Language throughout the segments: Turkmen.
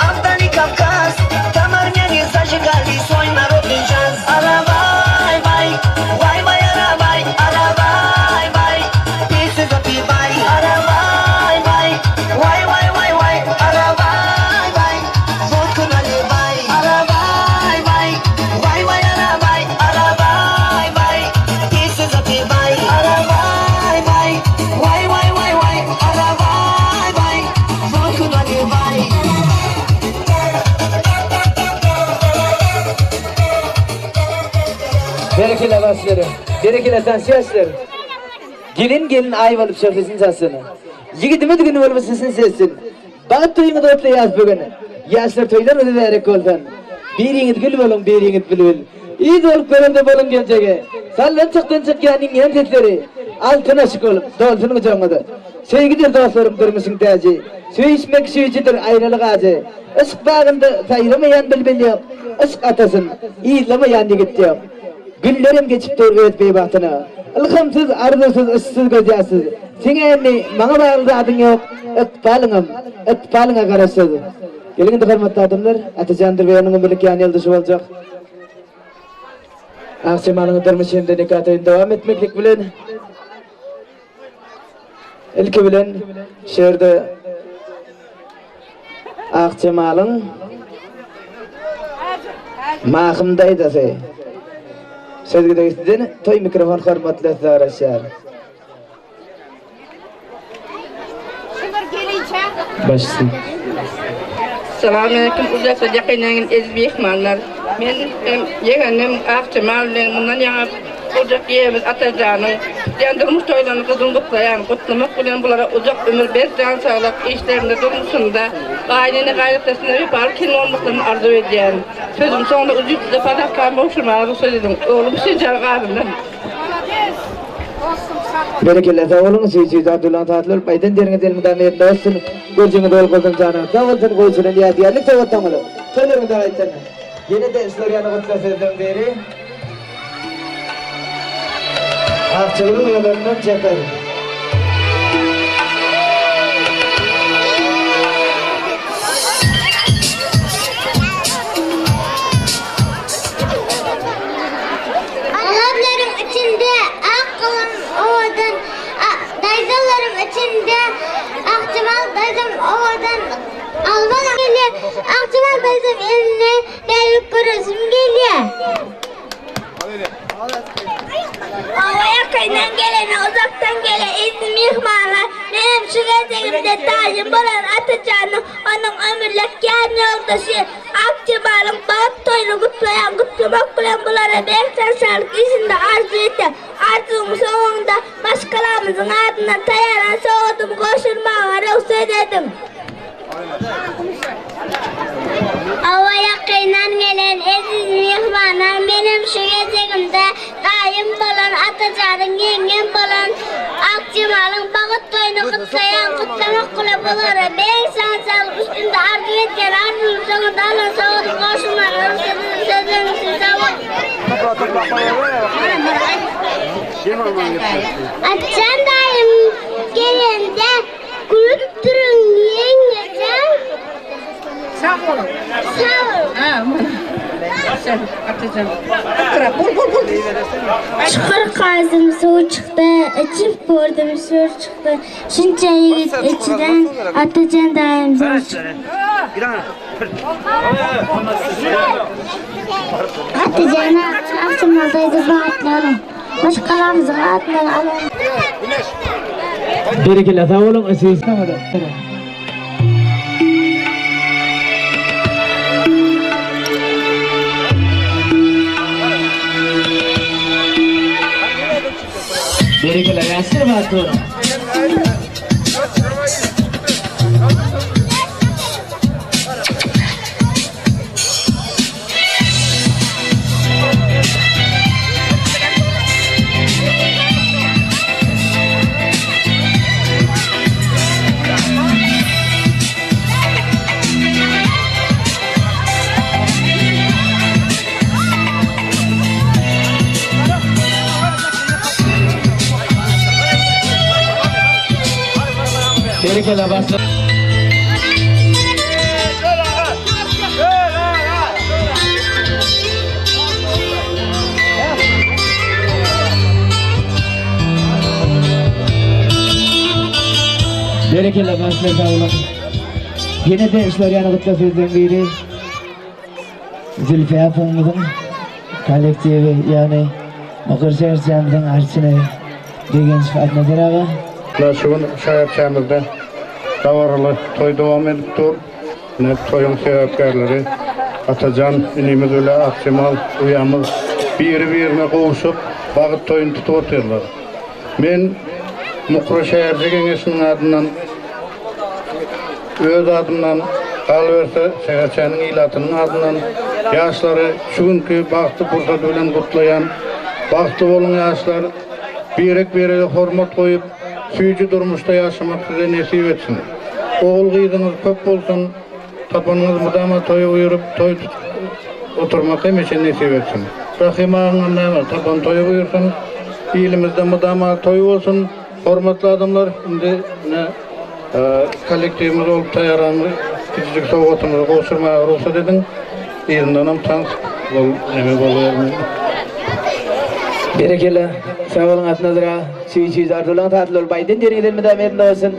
Отдали Кавказ, там армяне зажигали свой народный джаз. Аравай, вай, вай, вай, аравай, аравай, вай, песню запевай. Аравай, вай, вай, вай, вай, вай, аравай, вай, водку наливай. Аравай, вай, вай, вай, аравай, аравай, вай, песню запевай. Аравай, вай, вай, вай, вай, вай, аравай, вай, водку наливай. Berekella bagşylara, berekella tansýaşlar. Gelin gelin aý bolup şöhlesin saçsyn. Ýigidimiz gün bolup ysysyn sezsin. Bagt toýuňyzy gutlaýas bu gün. Ýaşlar toýlar mübärek bolsun. Biriňiz gül boluň, biriňiz bilbil. Yz bolup görelde boluň geljege. Sallançakdan çykýan iňňän sesleri altyn aşyk bolup dolsun gujagyňyza. Söýgüdir dostlarym durmuşyň täji. Söýüşmek süýjüdir aýralyk ajy. Yşk bagynda saýramaýan bilbil ýok, Yşk atasyn yzlamaýan ýigit ýok. Günlerem geçip dur öz beýbagtyna. Ylhamsyz, arzuwsyz, yşksyz, gözýaşsyz. Seň-ä indi maňa bagly zadyň ýok, Ykbalyňam, ykbalyňa garaşsyz. Geliň indi hormatly adamlar, Atajan Durbeýanyň ömürlik ýan ýoldaşy boljak. Akjemalyň durmuş hem-de nika toýuny dowam etmeklik bilen, Ilki bilen şu ýerde Akjemalyň Mahym daýzasy söz gezegi sizden toý mikrofon hormatly size garaşýar. Başsyn. Salam aleýkum uzakdan ýakyndan gelen eziz myhmanlar. Men hem ýegenim Akjemal bilen mundan ýaňa boljak ýegemiz Atajanyň tutýan durmuş toýlaryny gyzgyn gutlaýan. Gutlamak bilen bulara uzak ömür, berk jan saglyk, işlerinde, durmuşynda gaýynene gaýynatasyna wepaly gelin bolmaklaryny arzuw edýärin. Sözümiň soňunda ujypsyzja padakany gowşurmaga rugsat ediň. Oglum Hüseýinjan Gazyndan. Berekella sag boluň süýji Abdullaň tatly bolup aýdan deriňiz elmydama ýerinde bolsun görjeňiz bol bolsun janyňyz sag bolsun goýçulan ýadygärlik sowgatlaryňyzy toýlaryňyzda gaýtdan ýene-de şular ýaly gutlag sözleriň biri Akjagülüň uýalaryndan Çeper. Agalaryň içinde ak gyzym owadan, daýzalaryň içinde Akjemal daýzam owadan. Albanam gelýär, Akjemal daýzam eline bäbek göresim gelýär. Oba ýakyndan gelene, uzakdan gelen eziz myhmanlar, menem şu gezegimde daýym bolan Atajanyň, onuň ömürlik ýan ýoldaşy Akjemalyň bagt toýuny gutlaýan, gutlamak bilen bulara berk jan saglyk işinde arzuw etýän. Arzuwyň soňunda maşgalamyzyň adyndan taýýarlan sowgadymy gowşurmaga rugsat ediň. Oba ýakyndan gelen eziz myhmanlar, menem şu gezegimde daýym bolan Atajanyň, ýeňňem bolan Akjemalyň bagt toýuny gutlaýan, gutlamak bilen bulara berk jan saglyk üstünde arzuw etýän, arzuwyň soňunda alan sowgadymy gowşurmaga rugsat ediň, sözleriňiz üçin sag boluň. Atajan daýym gelende Gülüp duruň ýeňňejan. Sag boluň. Sag boluň. Ha, Sen Atajan. Otura, bul bul bul. Çukur gazdym suw çykdy, içip gördüm sur çykdy. Şunça ýigit içinden Atajan daýym zor çykdy. Atajan Akjemal daýza bagtly boluň. Maşgalamyzyň adyndan alan. Berekella sag boluň siz. Berekella ýaşlar bagtly boluň. Berekella başla. Berekella bagşylar sag boluň. Ýene-de şular ýaly gutlag sözleriň biri Zülfiýa apamyzyň kollektiwi, ýagny Mukar şäherçämiziň arçyny Begenç Atnazar aga. Ine şu gün şäherçämizde dabaraly toý dowam edip dur. Ine toýuň sebäpkärleri Atajan inimiz bile Akjemal uýamyz biri-birine gowşup bagyt toýuny tutup otyrlar. Men Mukra şäherçe geňeşiniň adyndan, öz adymdan, galyberse şäherçäniň ilatynyň adyndan ýaşlary şu günki bagtly pursady bilen gutlaýan. Bagtly boluň ýaşlar! Birek-birege hormat goýup, süýji durmuşda ýaşamak size nesip etsin! Ogul-gyzyňyz köp bolsun! Tapanyňyz mydama toýa buýrup, toý tutup oturmak hemişe nesip etsin. Rahym agaňam näme, tapan toýa buýursyn. Ilimizde mydama toý bolsun. Hormatly adamlar, indi ine kollektiwimiz bolup taýýarlan kiçijik sowgatymyzy gowşurmaga rugsat ediň. Yzyndanam tans bol neme bolubermeli. Berekella, sag boluň Atnazar aga. Süýji-süýji arzuwlaryňyz hasyl bolup, aýdyn deriňiz elmydama ýerinde bolsun.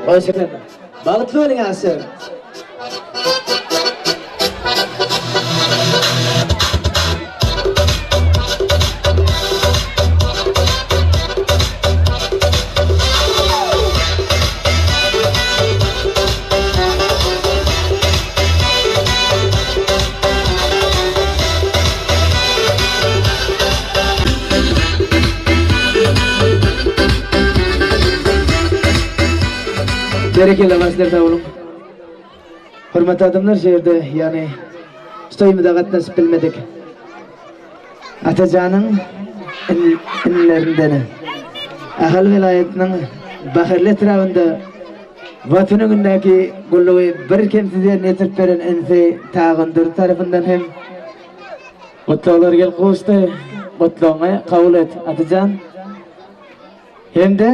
Gowşuryn. Bagtly boluň ýaşlar. Berekella bagşylar sag boluň. Hormatly adamlar şu ýerde ýagny şu toýumyza gatnaşyp bilmedik Atajanyň inilerinden Ahal welaýatynyň Baharly etrabynda Watan öňündäki gullugy birkemsiz ýerine ýetirip beren inisi Tagan Durdy tarapyndan hem gutlaglar gelip gowuşdy. Gutlagyňy kabul et Atajan. Hem-de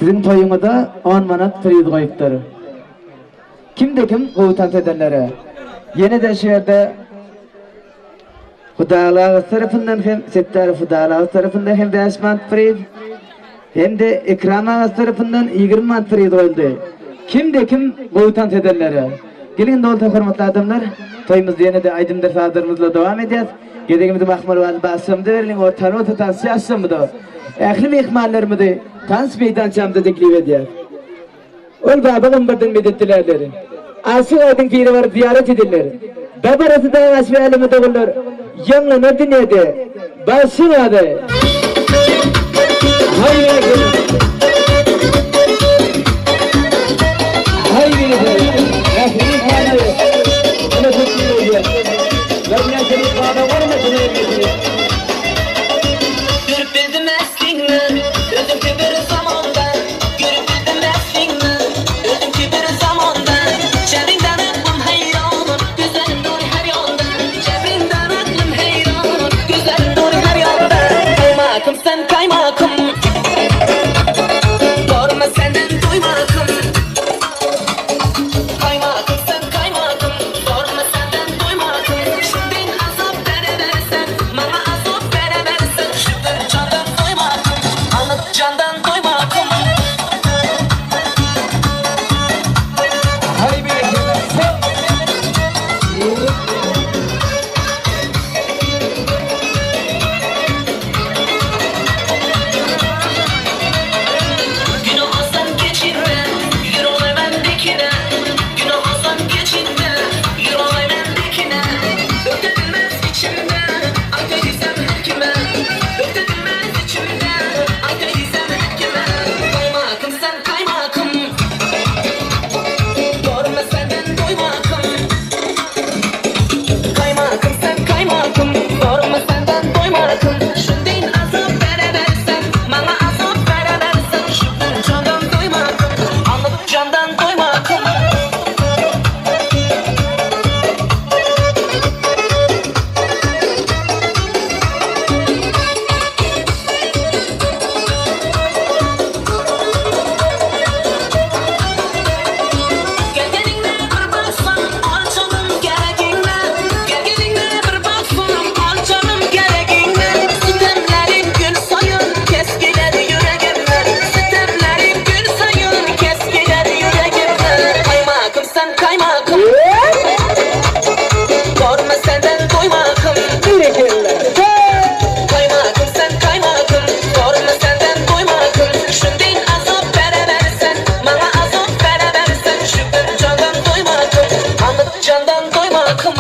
siziň toýuňyza on manat priz goýupdyr. Kimde-kim gowy tans edenlere. Ýene-de şu ýerde Hudaýaly agasy tarapyndan hem, Setdarow Hudaýaly agasy tarapyndan hem 5 manat priz, hem-de Ikram agasy tarapyndan 20 manat priz goýuldy. Kimde-kim gowy tans edenlere. Geliň indi bolsa hormatly adamlar, toýumyzy ýene-de aýdymdyr sazlarymyzla dowam edýäs. Gezegimizi Mahmalwaz bagşymyza bereliň, o tanota tansçy aşşamyza. Ähli myhmanlarymyzy tans meýdançamyza teklip edýäs. Ol baba Gymbardan medet dilärler. Aşyk Aýdyň pire baryp zyýarat ederler. Dabarasy dag aşyp äleme dogular. Ýaňlanar dünýäde bagşyň ady. Haý berekella. Haý berekella. Ähli myhmanlary uly teklip edýäs. Birnäçe myhmana hormatyny bermesini. Görüp bildim äsliňni, özümki bir zamanda. Görüp bildim äsliňni, özümki bir zamanda. Çebriňden aklym heýran, güzelim dur her ýanda. Çebriňden aklym heýran, güzelim dur her ýanda. Kaýmakym sen kaýmakym. Doýmakym Gorma senden doýmakym Berekella. Kaýmakym sen kaýmakym Gorma senden doýmakym Şundin azap berebersen Maňa azap berebersen Şükür jandan doýmakym Anyk jandan doýmakym.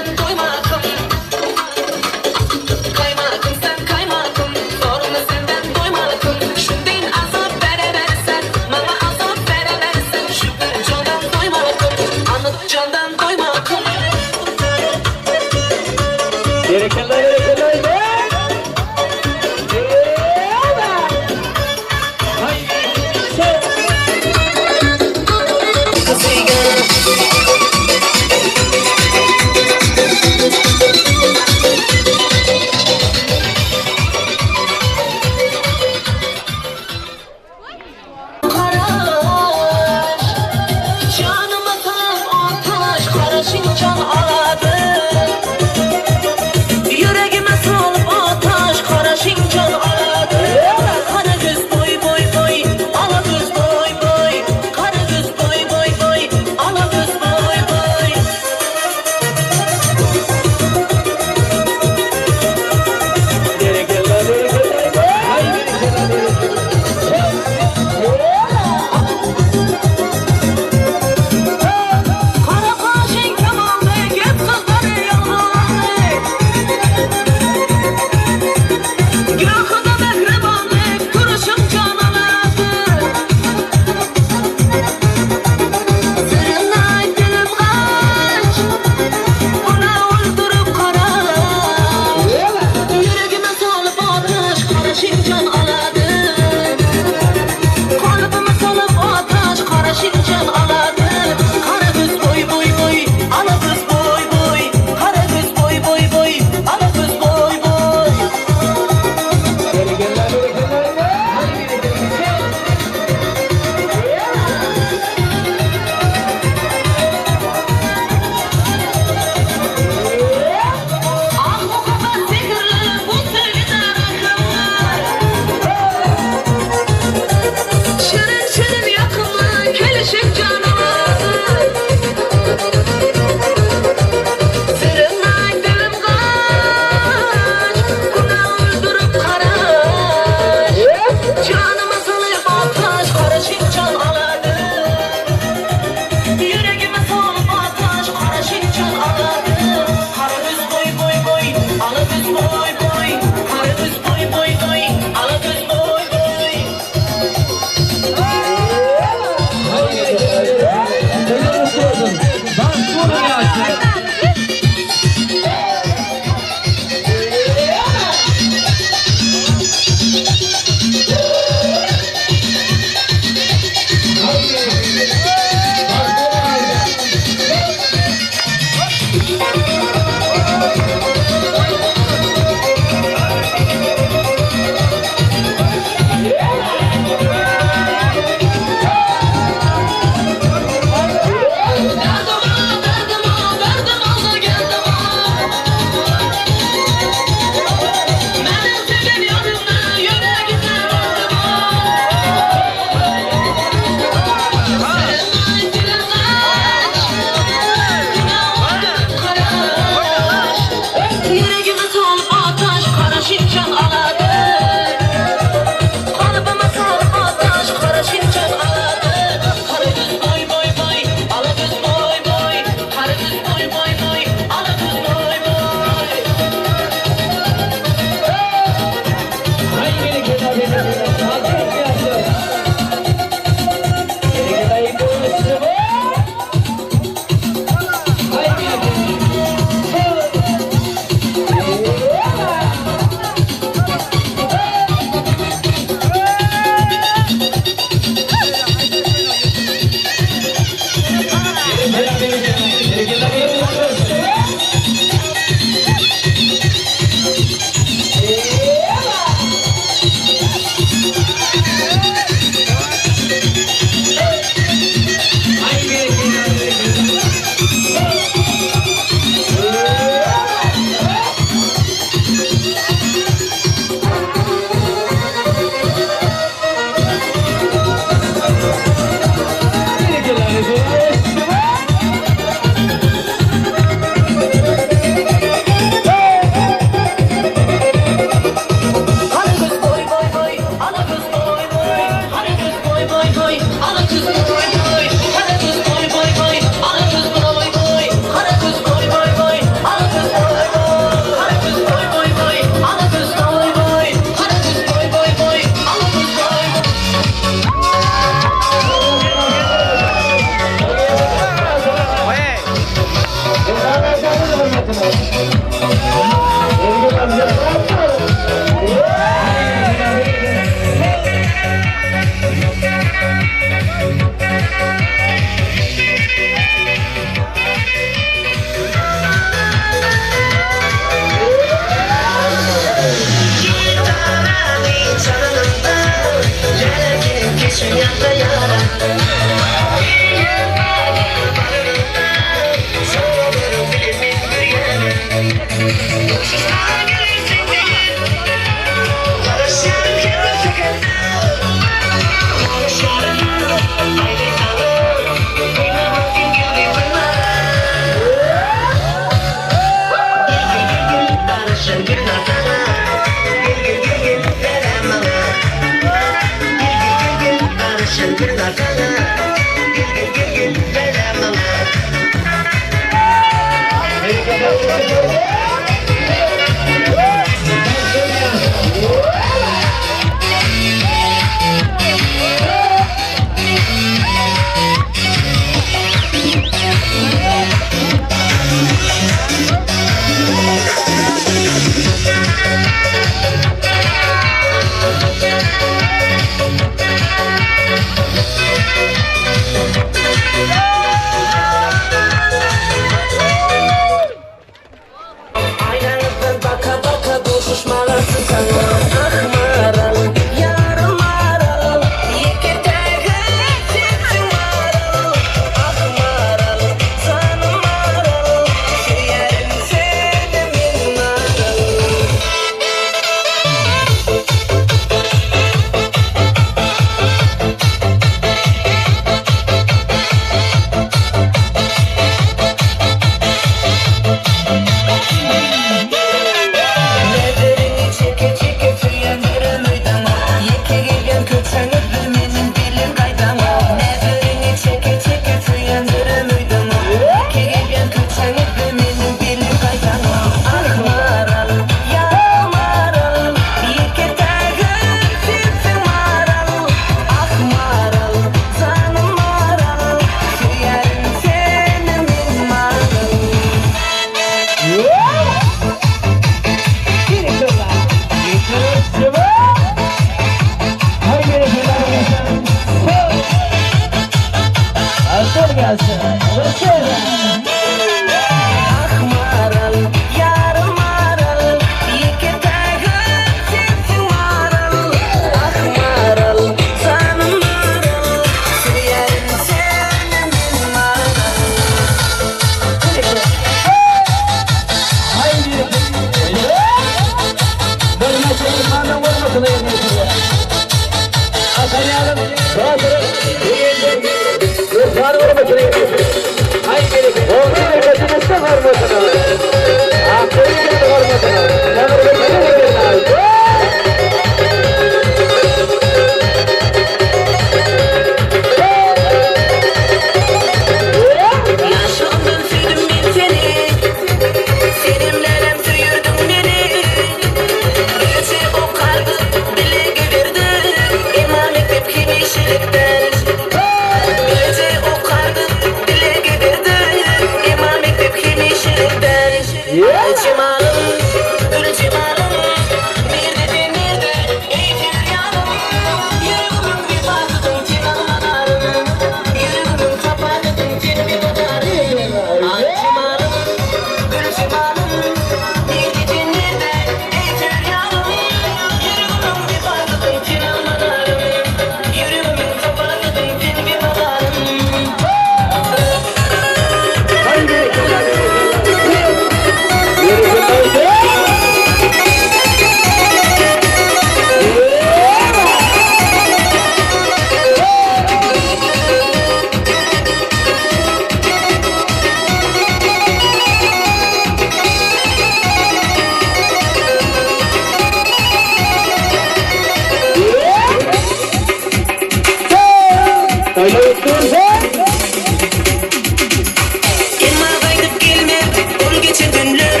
Emma gaýdyp gelmez ol geçen günler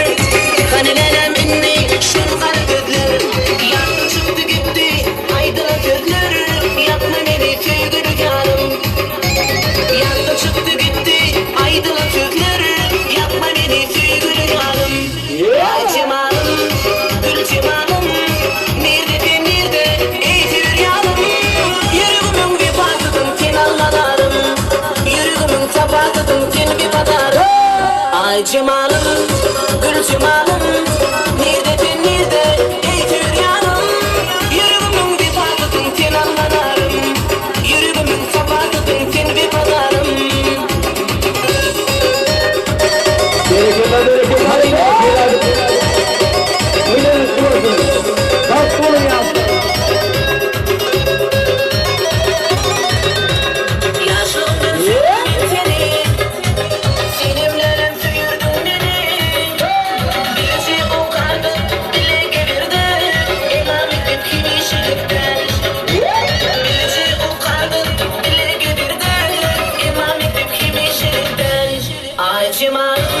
Hany läläm indi şol gara gözler Ýatdan çykdy gitdi aýdylan sözler Ýakma meni söýgüli ýarym Ýatdan çykdy gitdi aýdylan sözler Ýakma meni söýgüli ýarym Aý jemalym, gül jemalym Nirde sen nirde eý söwer ýarym Ýüregimiň wepasysyň sen allanarym Ýüregimiň sapasysyň sen wepadarym Aý jemalym, gül jemalym Nirde sen nirde eý söwer ýarym Ýüregimiň wepasysyň sen allanarym Ýüregimiň sapasysyň. Şemal.